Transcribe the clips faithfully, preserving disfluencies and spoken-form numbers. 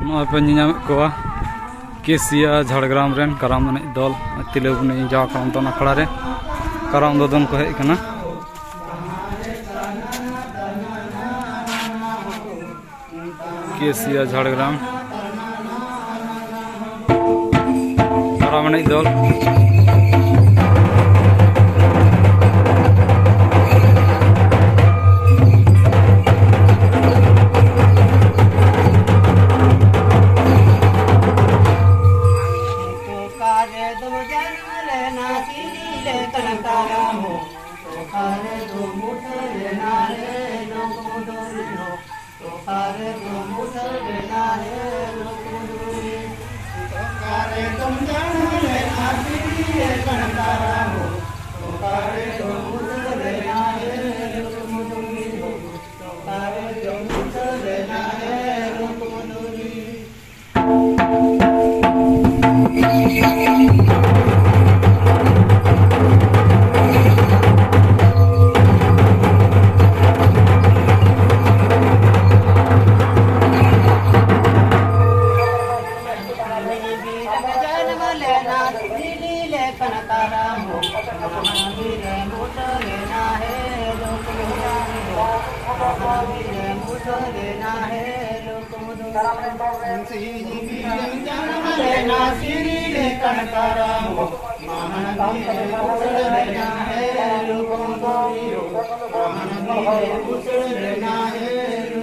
ᱱᱚᱜᱼᱚᱭ ᱯᱮ ᱧᱮᱧᱟᱢᱮᱫ ᱠᱚᱣᱟ ᱠᱮᱥᱤᱭᱟ ᱡᱷᱟᱲᱜᱨᱟᱢ ᱨᱮᱱ ᱠᱟᱨᱟᱢ ᱮᱱᱮᱡ ᱫᱚᱞ, ᱛᱤᱞᱟᱹᱵᱚᱱᱤ ᱡᱟᱣᱟ ᱠᱟᱨᱟᱢ ᱫᱚᱱ ᱟᱠᱷᱲᱟ ᱨᱮ ᱠᱟᱨᱟᱢ ᱫᱚᱫᱚᱱ ᱠᱚ ᱦᱮᱡ ᱟᱠᱟᱱᱟ᱾ ᱠᱮᱥᱤᱭᱟ ᱡᱷᱟᱲᱜᱨᱟᱢ ᱠᱟᱨᱟᱢ ᱮᱱᱮᱡ ᱫᱚᱞ᱾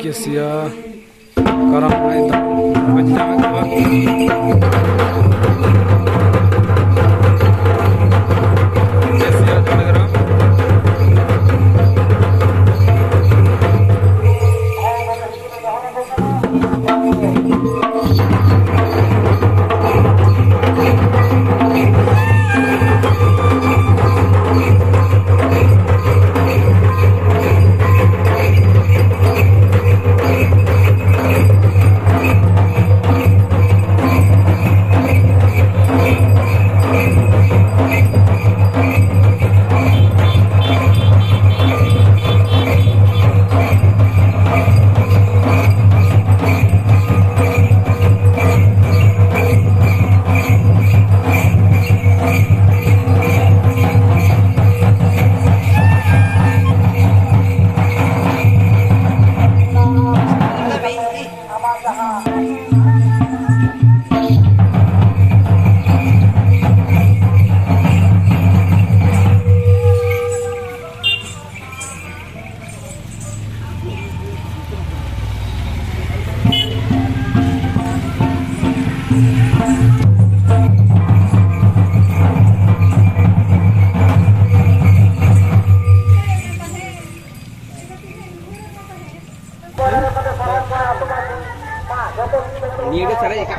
ᱠᱮᱥᱤᱭᱟ ᱠᱟᱨᱟᱢ ᱮᱱᱮᱡ ᱫᱚ ᱵᱟᱹᱧ ᱧᱟᱢᱮᱫ ᱠᱚᱣᱟ᱾ ᱠᱮᱥᱤᱭᱟ ᱡᱷᱟᱲᱜᱨᱟᱢ᱾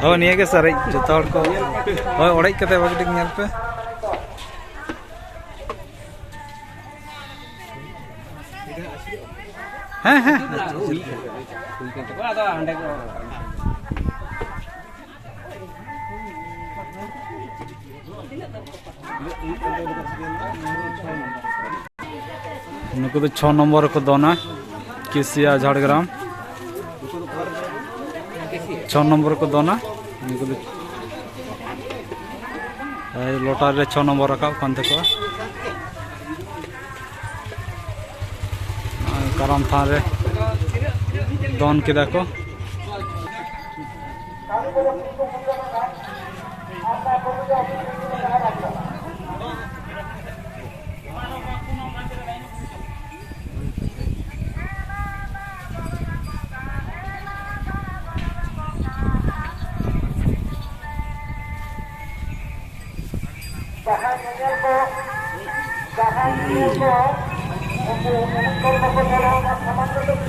ᱦᱳᱭ, ᱱᱤᱭᱟᱹ ᱜᱮ ᱥᱟᱨᱮᱡ, ᱡᱚᱛᱚ ᱦᱚᱲ ᱠᱚ᱾ ᱦᱳᱭ, ᱚᱲᱮᱡ ᱠᱟᱛᱮ ᱵᱷᱟᱜᱮ ᱴᱷᱤᱠ ᱧᱮᱞ ᱯᱮ᱾ ᱦᱮᱸ, ᱦᱮᱸ᱾ ᱱᱩᱠᱩ ᱫᱚ ᱪᱷᱚ ᱱᱚᱢᱵᱚᱨ ᱨᱮᱠᱚ ᱫᱚᱱᱟ, ᱠᱮᱥᱤᱭᱟ ᱡᱷᱟᱲᱜᱨᱟᱢ᱾ ᱪᱷᱚ ᱱᱚᱢᱵᱚᱨ ᱨᱮᱠᱚ ᱫᱚᱱᱟ᱾ ᱱᱩᱠᱩ ᱫᱚ, ᱮᱭ, ᱞᱚᱴᱟᱨᱤ ᱨᱮ ᱪᱷᱚ ᱱᱚᱢᱵᱚᱨ ᱨᱟᱠᱟᱵ ᱠᱟᱱ ᱛᱟᱠᱚᱣᱟ᱾ ᱠᱟᱨᱟᱢ ᱛᱷᱟᱱ ᱨᱮ ᱫᱚᱱ ᱠᱮᱫᱟ ᱠᱚ᱾ ᱡᱟᱦᱟᱸᱭ ᱧᱮᱧᱮᱞ ᱠᱚ, ᱡᱟᱦᱟᱸᱭ ᱧᱮᱧᱮᱞ ᱠᱚ, ᱩᱱᱠᱩ ᱮᱱᱮᱡ ᱠᱚ ᱵᱟᱠᱚ ᱧᱮᱞᱟ, ᱚᱱᱟ ᱥᱟᱢᱟᱝ ᱨᱮᱫᱚ